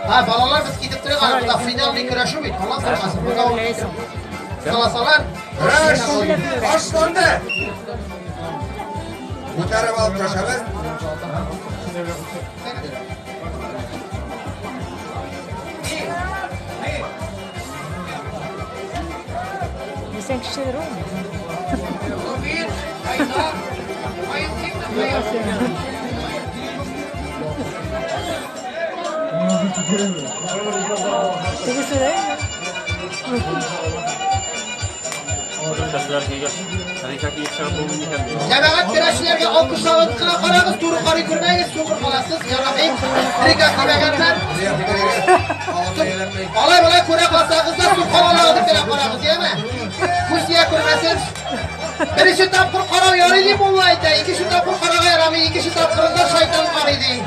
Ha, балалар без китеп торыйк, аны монда финальный көрәшү бит. Алла сакласын. Монда ул Саласалар. Көрәш башланды. Күтәреп алып көрәшәбез. Sen kişiler olmuyor. Тегесе дә Җәмәгать көрәшчеләргә алкышлавын кына карагыз, туры карый күрмәгез, сукыр каласыз. Я Рахим, трика кимәгәннәр. Алай болай күрә калсагыз да сукыр алабыз дип кенә карагыз, яме? Күз тия күрмәсен. Беренче тапкыр карау ярый ди мулла әйтә, икенче тапкыр карарга ярамый, икенче тапкырында шайтан карый ди.